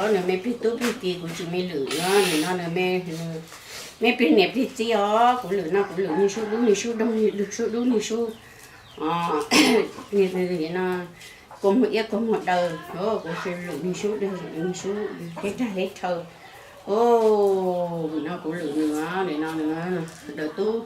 Nws me plig tub plig ki, kuv tsis me lwm no, nim no nws me plig niam plig txiv os. Kuv lwm no kuv lwm niag sub dub niag sub doog, niag sub dub niag sub, niag no kua muag iab kua muag daw. Kuv lwm niag sub doog niag sub hleb rag hleb rhaw. Nim no kuv lwm nws, nim no nws daws tub,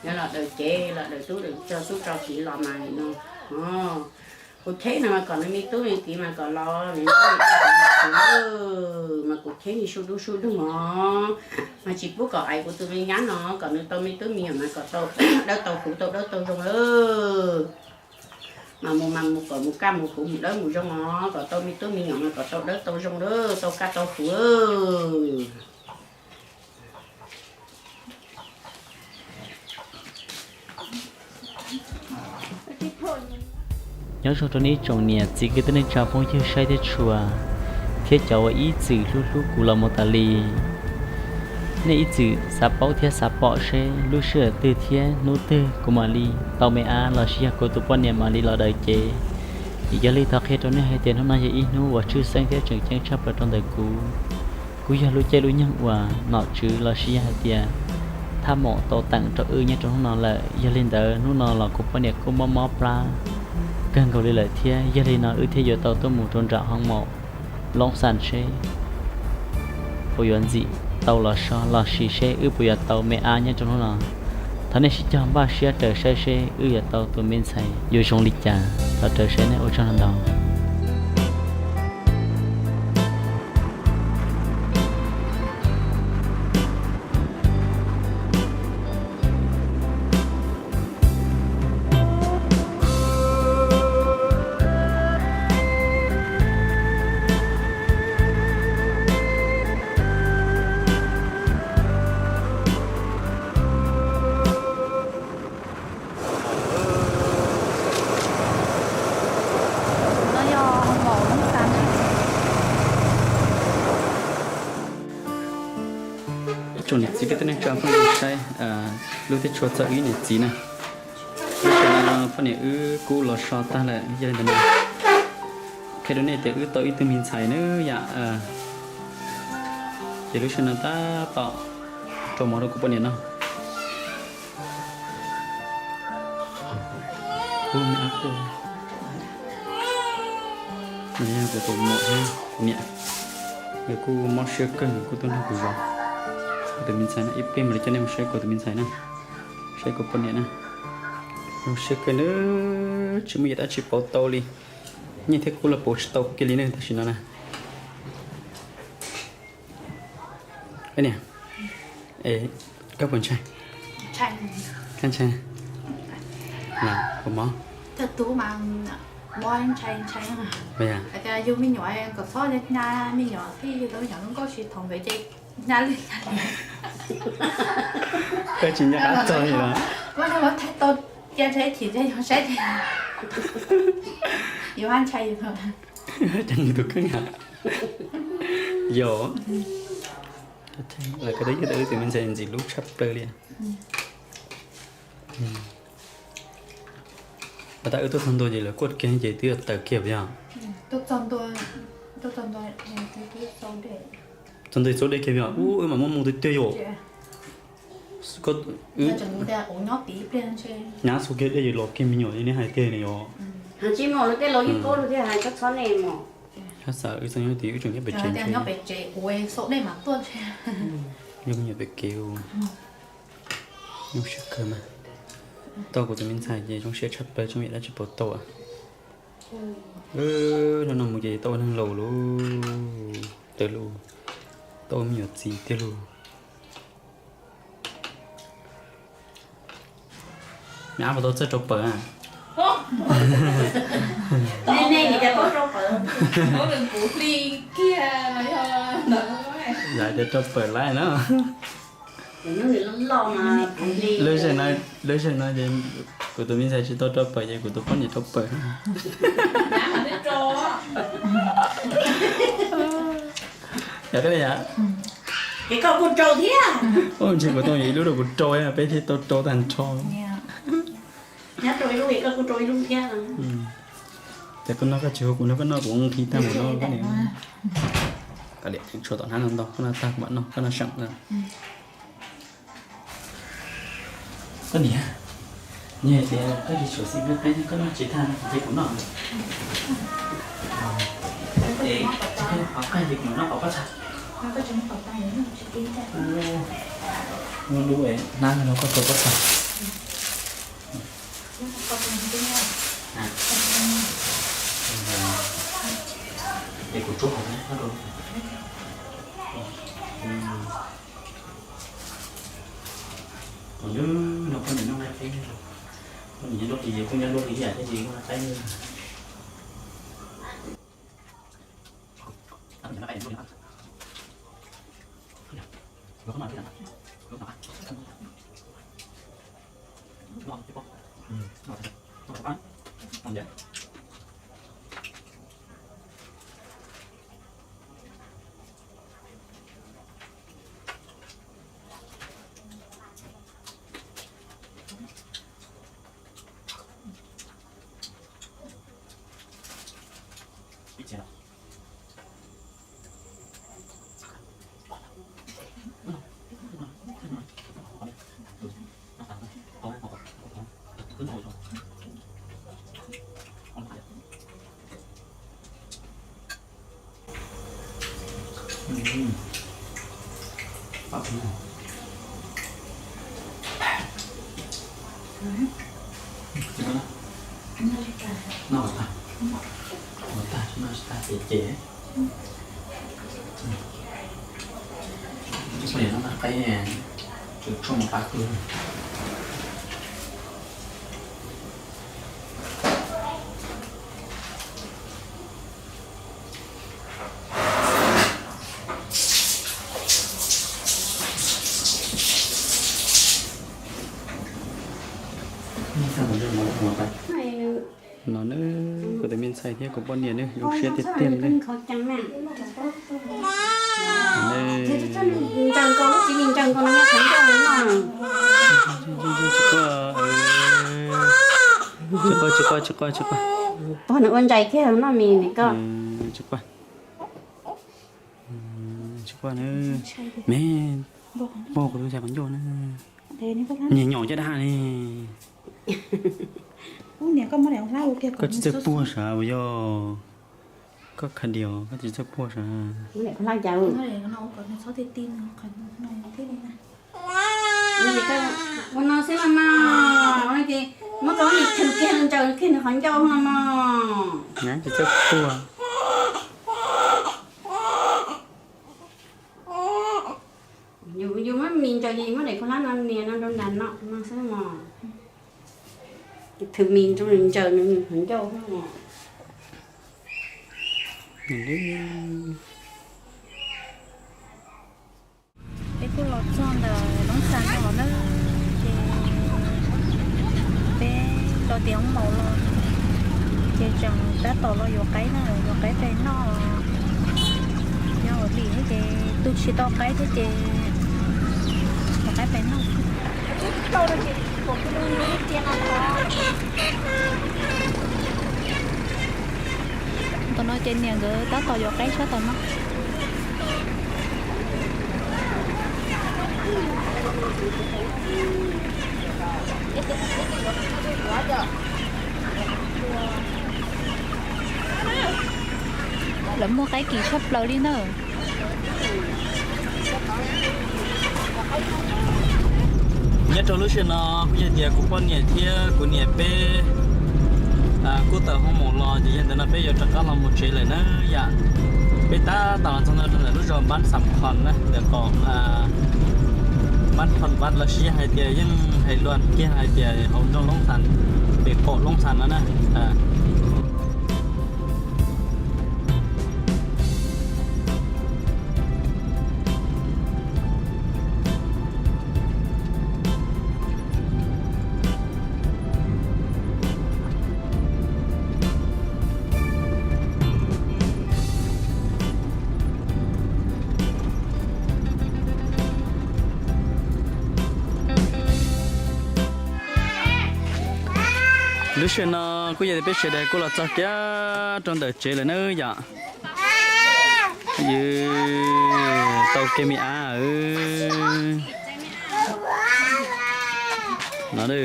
nws los daws cev los daws tub daws tso tub tso kiv los mas nim no kuv cheb no mas kom nws me tub me kiv mas kom los nws, mas kuv cheb niag sub dub sub doog os, mas tsis pub kom aiv kuv tus me nyab no, kom nws tau me tub me nyuam mas kom tau dawb tau huv tau dawb tau zoo lawm. Mas mus mas mus kom mus kaj mus huv mus dawb mus zoo os, kom tau me tub me nyuam mas kom tau dawb tau zoo lawm, tau kaj tau huv. Nyob zoo rau nej ib tsoom niam txiv kwv tij neej tsa phooj ywg saib thiab tshua, thiab cov uas ib txwm hlub hlub kuv los mus tas li. Nej ib txwm xav paub thiab xav pom seb lub sij hawm twg thiab hnub twg kuv mam li tau me ab los sis yog kuv tus poj niam mam li los daws cev. Ces yog li thov qhia rau nej hais tias hnub no yog ib hnub uas tshwj xeeb thiab tseem ceeb tshaj plaws rau ntawm kuv. Kuv yog lub caij lub nyoog uas nom tswv los sis yog hais tias thaj maum tau teem rau wb nyob rau hnub no lawm. Yog li ntawd hnub no los kuv poj niam kuj mob mob plab kawg nkaus li lawm thiab. Yog li no wb thiaj yuav tau tuaj mus rau nram hoo maum Loob Xas seb puas yuav ntxim tau los so los sis seb wb puas yuav tau me ab nyob rau hnub no. Thov nej sib cog npaj siab raws saib seb wb yuav tau tus me ntxhais yuav zoo li cas. Thov raws saib nej, ua tsaug ntau. Tsoom niam txiv kwv tij neej tsa phooj ywg saib, lub teb tshua txog wb niam txiv na. Lub sij hawm no poj niam wb kuj los so tag lawm, yog li ntawd qhia rau nej tias wb tau ib tug me ntxhais na yom. Ces lub sij hawm no tab tom rau mov rau kuv poj niam noj. Kuv tus muam thiab kuv niam, nws kuj mob siab kawg, nws kuj tuaj nrog kuv zov kuv tus me ntxhais no. Ib pliag mam li coj nej mus saib kuv tus me ntxhais na, saib kuv poj niam na. Zoo siab kawg na, tsis muaj yam dab tsi pauv tau li. Nyiaj thiab kub los pauv tsis tau kiag li ne tam sim no na. Niam, koj puas ntshai? Koj ntshai? Puas mob? Yus me nyuam kom txhob hnyav me nyuam thiab, yus tau me nyuam zoo nkauj tsis thaum ntawd ces hnyav lwj hnyav liam. Koj tsis nco qab txog li los? Muab thaij tau cia ntshai chim ntshai yus saib ces yus haj ntshai yus. Cas nws tus kheej na. Yog, lawv ko twb yog wb tus me ntxhais ntxim hlub tshaj plaws li. Pas tas wb tuaj txog ntua ces lawv kuaj kiag ces twb yuav tawm kiag puas yog? Txog ntua txaus dej kiag puas yog? Ub, wb mam muab mus twg twg yom. Hnyav xu kiag dej yus los kiag me nyuam li neb hais tiag ne yom. Hab xav wb txog nyob tid wb tseem nyob pem tsev. Nyob pem tsev, nyob me nyuam pem kev. Zoo siab kawg mas. Tau kuv tus me ntxhais ces zoo siab tshaj plaws, tsis muaj yam dab tsi pauv tau. Hnub no mus ces tau ua neeg laus lawm, tau ua me nyuam txiv tiag lauj. Me ab puas tau txawj rau pawg? Yog tias rau pawg lawm no. Lub sij hawm no ces kuv tus me ntxhais tsis tau rau pawg ces kuv tus poj niam rau pawg. Yog koj li yom? Ces koj kuj rau thiab. Ub, ntshe kuv tau yog ib lub rau kuv rau, peb thiaj tau rau tag nrho. Nyab rau ib lub es koj kuj rau ib lub thiab. Ces koj noj koj tsis hu kuv noj, koj noj kuv nqhis tag mus no koj niam. Koj liam tshuav tom hnab no ntau, koj noj tag kuv mam noj, koj noj seem na. Koj niam, nyias hais tias koj tsis tshuav xim nplej qaib, koj noj tsis tag no ces kuv noj. Es koj qhov qaij ces kuv noj qhov pob txha. Lub lub hnab no koj tsuav pob txha. Es kuv tsuab hauv no rau. Tus no poj niam noj nqaij qaib, poj niam nyob nruab hlis, kuj nyob nruab hlis ib yam thiab ces noj nqaij qaib. Noj tag, noj tag, noj tag ces ces. Poj niam noj nqaij qaib, tshuav tshuaj mus qab kub. No na, kuv tus me ntxhais thiab kuv poj niam na, zoo siab tiag tiag li. Tsis quaj, tsis quaj, tsis quaj, tsis quaj. Pog nws ua ntsais kiag noj mis nim ko. Tsis quaj. Tsis quaj na. Me, pog kuv tus ntxhais qhov ncauj na. Nyias nyaum caj dab li. Koj tsis txawj puag sav uas yog koj kha dios, koj tsis txawj puag sav. Ua no xwb los mas, ces muab koj nim thwm kiag ntsaws kiag nws qhov ncauj no mas. Tsis txawj puag. Yus muab mis ntsaws, yus muab daim khaub hlab no nias no rau nram no no xwb mos. Thwm mis rau nws ntsaws nws qhov ncauj xwb mos. Peb kuj los txog ntawm Loob Xas no na, ces peb los tiav hoob maum los, ces tseem tab tom los yuav qaib na, yuav qaib pem noj. Yog ua hlis thiab ces tu tsis tau qaib thiab ces yuav qaib pem noj. Tam no ces niam nkawd tab tom yuav qaib sab tom no. Lawv muag qaib kim tshaj plaws li na. Nyob rau lub sij hawm no kuj yog tias kuv poj niam thiab kuv niam peb kuj tawm hoob maum los ces yog ntawm no peb yuav rov qab los mus tsev lawm na yom. Peb tab tom los txog no rau ntawm lub zos Npab Xam Khos na, ntawm qaum Npab Khos Npab los sis yog hais tias yeej hais luag kiag hais tias hauv nroog Loob Xas, pem qaum Loob Xas no na. Lub sij hawm no kuj yog tias peb sawv daws kuj los txog kiag rau ntawm tsev lawm nawb yom. Yws, tau kiag me ab no.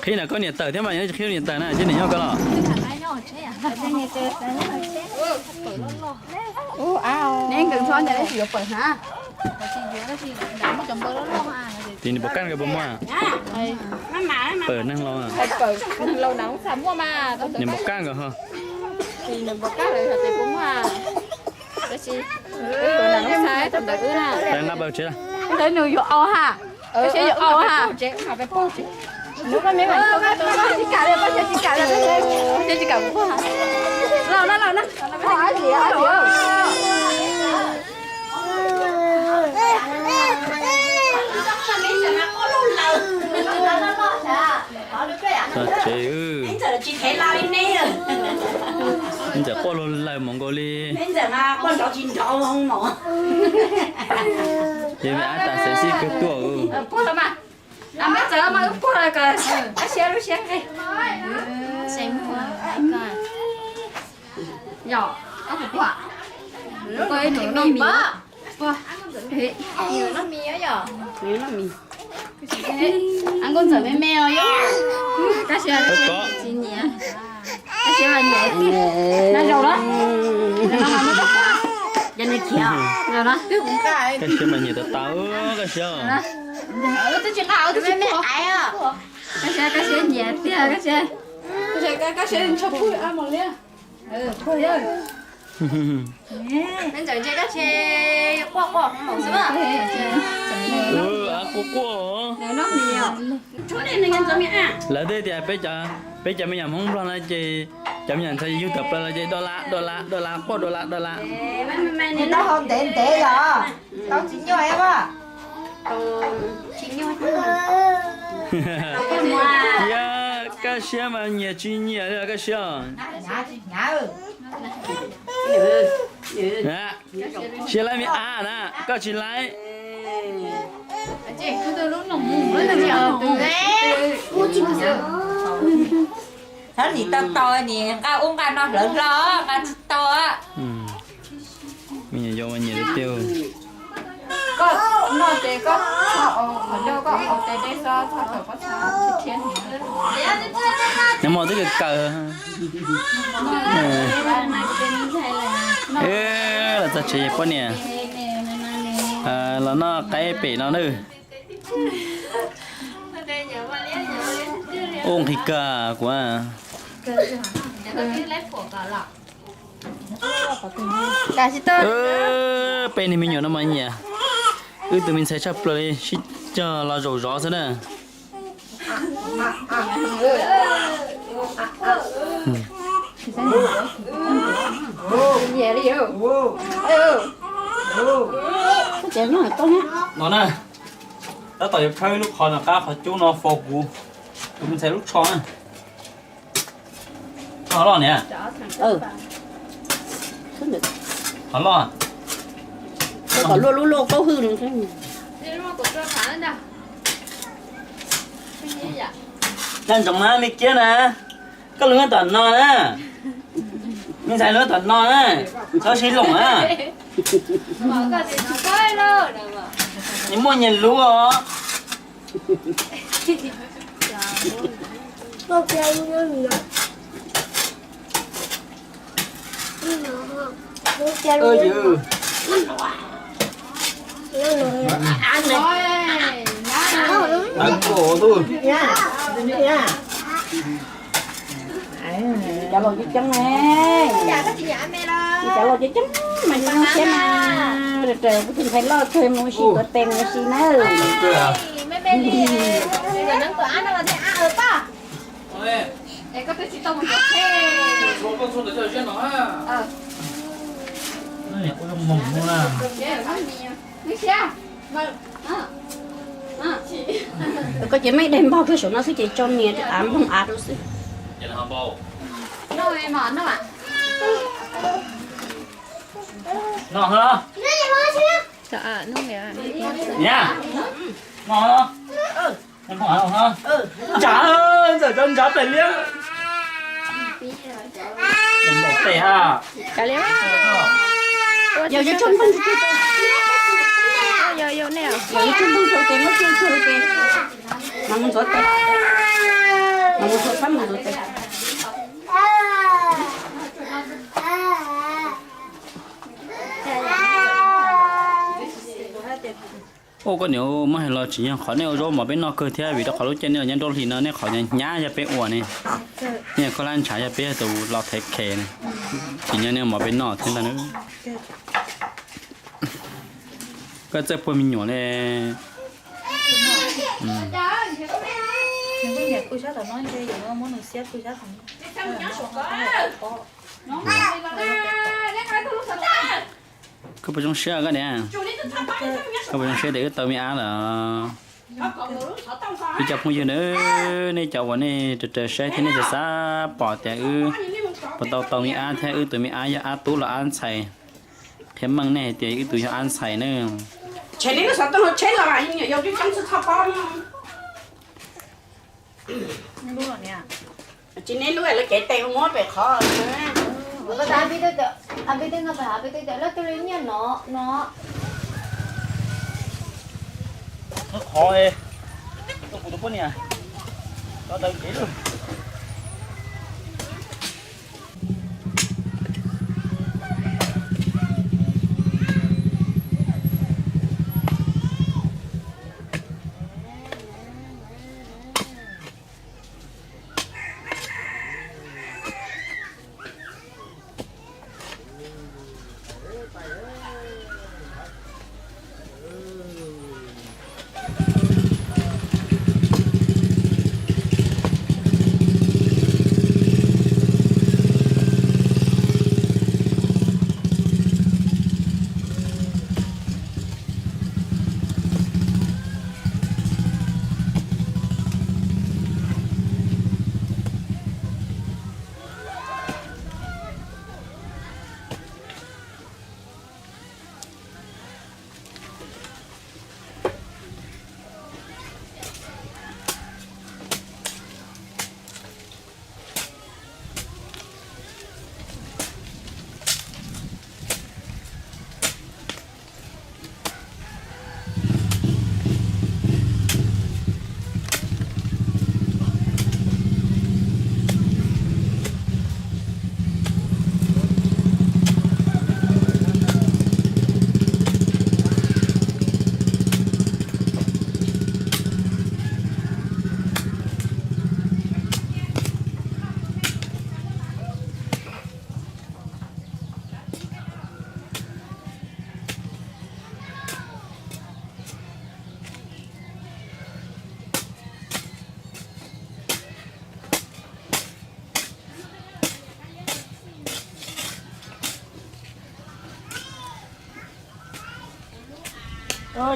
Qhib na, koj niam tawm thiab mas, yog tsis qhib niam tawm na, ces niam nyob koj los. Tim nws puas kaj nkawd puas muaj? Pawm neeg laus, nws puas kaj nkawd ho? Nqa pawg tsev. Ntawd nws yuav au ha. Koj saib yuav au ha. Tsis kam, tsis kam. Los, los, los. Txog tsev, ntxawm quaj luag lawm mus nkaus li. Ces me ab tas xev xij kawg tuaj. Koj siab mas nyiam tau tau, koj siab. Ab quaj quaj. Lawv twb tias peb cov me nyuam Hmoob Nplog no ces cov me nyuam ntxhais yug tawm plaws los ces do la do la do la quaj do la do la. Nws tau hau ntev ntev los tau tsis nyuaj eb a. Yog koj siab mas nyiam tsis nyiam li koj siab. Siab laib me ab na, koj tsis laib. Txhob nim tau tau nim nqa ub nqa no hlawv hlo, nqa tsis tau. Me nyuam yaus mas nyiam tiag tiag. Koj noj ces koj txhob, qhov ncauj koj haus tes deb xwb, txhob tawm pob txha thiab. Nag hmo twb kawg kawg. Los txog tsev poj niam los noj qaib pem no na. Ub, nqhis kawg kuv. Peb niag me nyuam no mas nyiam wb tus me ntxhais tshaj plaws li, sib cog los zaum zov xwb na. No na, tab tom yuav khawb ib lub qhov no, qab qhov cub no fo kuv tus me ntxhais lub tsho na. Qhov loj niam. Qhov loj. Kom luaj lub luaj qaub hwj no. Naj ntsoov na me kiab na, koj lub nyob tom no na, me ntxhais lub nyob tom no na, txhob sib loom na. Nyias muaj nyias lub os. Cov laus coob coob ne, cov laus coob coob mas zoo siab mas, raws kuv tus ntxhais loj kawg mus ua si tuav tes mus ua si na. Koj ces meej daig npog kiag saum no xwb ces tso nias av nploog av rau xwb. No, niam, no, ntsav, ntxawm cov ntsav pem liab. Npaum tej ha. Yog yog tsob ntoo, yog yog nej, yog yog tsob ntoo rau ces muab tsuj tsuag rau ces mas mus ntxuav tes, mas mus ntxuav, pab mus ntxuav tes. Ua koj niam, muab hais los tsim nyog qhov nej ua zaub mov peb noj kawg thiab, vim rau qhov lub caij nej los nyob nruab hlis no nej qhov hnyav yog peb ua ne, nej koj lab ntshav yog peb yog tus los thev khes ne, tsim nyog nej ua mov peb noj thiab ntag. Koj txawj puag me nyuam li. Koj puas zoo siab koj niam? Koj puas zoo siab tias wb tau me ab lawm? Ib cov phooj ywg na, nej cov uas nej raws raws saib thiab nej xav xav pom tias wb puas tau tau me ab thiab wb tus me ab yog ab tub los ab ntxhais, qhia meej nej hais tias wb tus yog ab ntxhais na. Tsis neb lub lawv cev tes muab pem qhov. Qhov, qhov, tus poj niam, cov ntawd cev lawm.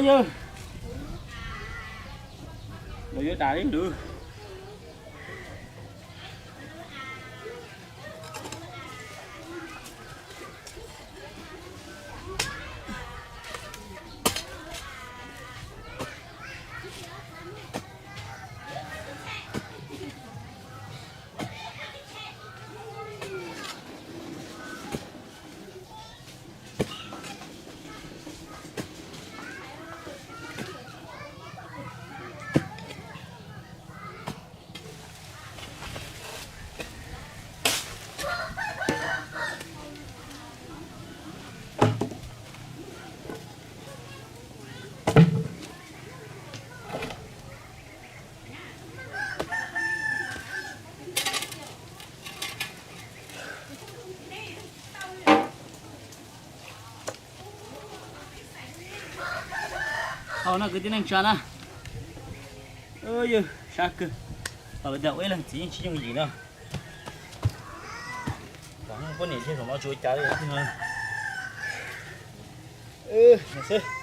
Yawg, los yuav dam li lwm. Hau no kwv tij neej tsa na, yawg sab kawg, tau lawv dag ua ib leeg txiv yeej tsis yooj yim no. Poj niam thiaj zaum no tsis ua cas li no xwb.